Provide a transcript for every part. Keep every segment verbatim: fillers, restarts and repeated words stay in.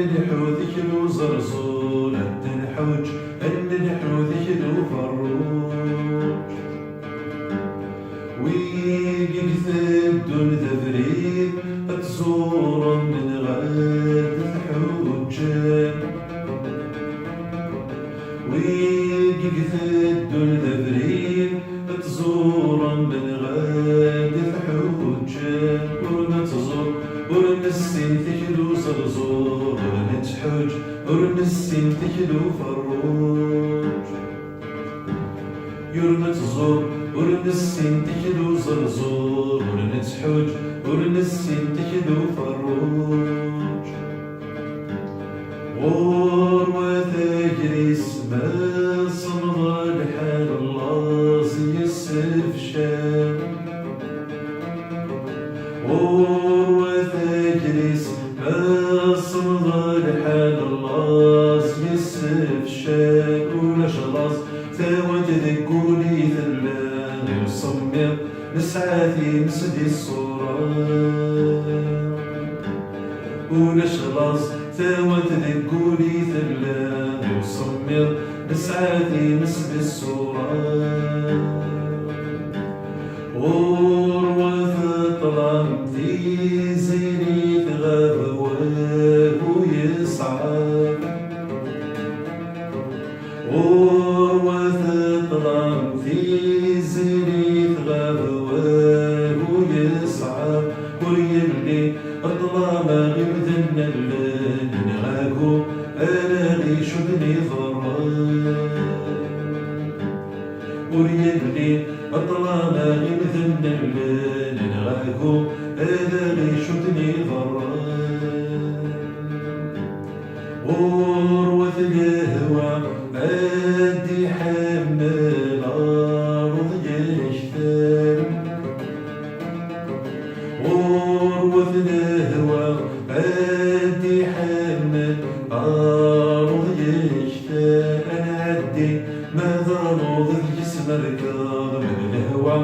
Ad nḥu tikli uẓerẓur, ad nḥuǧ, ad nḥu tikli uferruǧ. Wigi iteddun d abrid, ad tẓurem menɣa ad tḥuǧǧem. Wigi iteddun d abrid, ad tẓurem menɣa ad tḥuǧǧem. Ur nettẓur, ur nessin tikli uẓerẓur, ur nettḥuǧǧ, ur nessin tikli uferruǧ. Ur nettẓur, ur nessin tikli uẓerẓur, ur nettḥuǧǧ, ur nessin tikli uferruǧ. Ɣurwat agris ma semḍ lḥal, laẓ yessefcal. Ɣurwat agris ma semḍ lḥal, laẓ yessefcal. Ulac laẓ, tawant deg wul i tella, i usemmiḍ nesɛa times di ṣṣura. Ulac laẓ, tawant deg wul i tella, i usemmiḍ nesɛa times di ṣṣura. Ɣurwat ṭṭlam, tiziri tɣab, wagu yesɛa. Ɣurwat ṭṭlam, tiziri tɣab, wagu yesɛa. Ur yelli ṭṭlam aɣ-imden allen, neɣ agu ara ɣ-icudden iḍarren. Ur yelli ṭṭlam aɣ-imden allen, neɣ agu ara ɣ-icudden iḍarren. Ɣurwat lehwa ad d-iḥemmel aruḍ yektal. Ɣurwat lehwa ad d-iḥemmel aruḍ yektal. Ad nɛeddi ma d aluḍ deg-s merkeḍ, ma d lehwa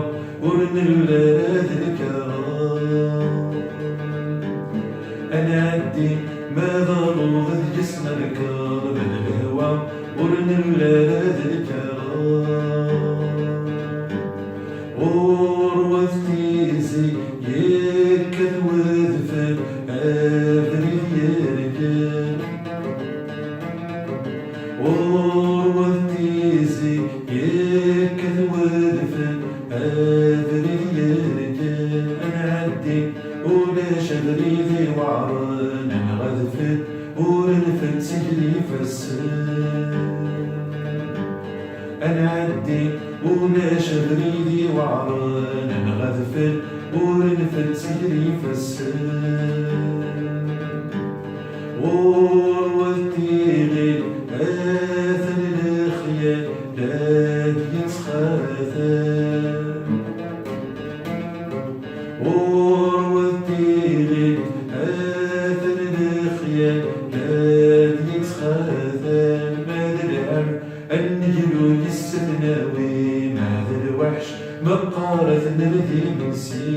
ur nelli ara d lkaɣeḍ. Ad nɛeddi ma d aluḍ deg-s nerkeḍ, ma d lehwa ur nelli ara d lkaɣeḍ. Ɣurwat tizi yekkat wedfel, abrid yerkel. Ɣurwat tizi yekkat wedfel, abrid yerkel. Ad nɛeddi, ulac abrid iweɛren, neɣ adfel ur nfett igli ifassen. Ad nɛeddi, ulac abrid iweɛren, neɣ adfel ur nfett igli ifassen. Ɣurwat tiɣil, atan lexyal la d-yettxatam. Ɣurwat tiɣil, atan lexyal la d-yettxatam. Ma d lɛebd, ad neglu yes-s ad t-nawi, ma d lweḥc meqqar ad t-nerr d imensi.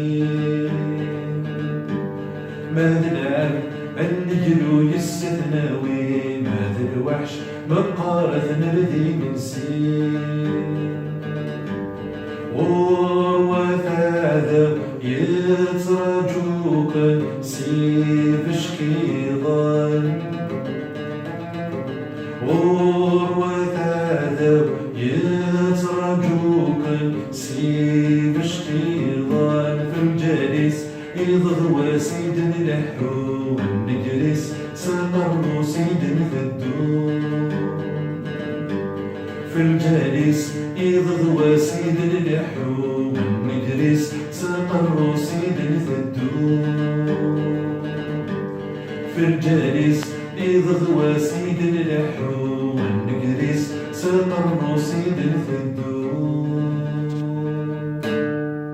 Ma d lɛebd, ad neglu yes-s ad t-nawi, ma d lweḥc meqqar ad t-nerr d imensi. Ɣurwat aɛdaw yettraǧuken s ibeckiḍen. Ɣurwat aɛdaw yettraǧuken s ibeckiḍen. F lǧal-is iḍ d wass i d-nleḥḥu, ad negris s aqerru-s i d-nteddu. F lǧal-is iḍ d wass i d-nleḥḥu, ad negris s aqerru-s i d-nteddu. F lǧal-is iḍ d wass i d-nleḥḥu, ad negris s aqerru-s i d-nteddu.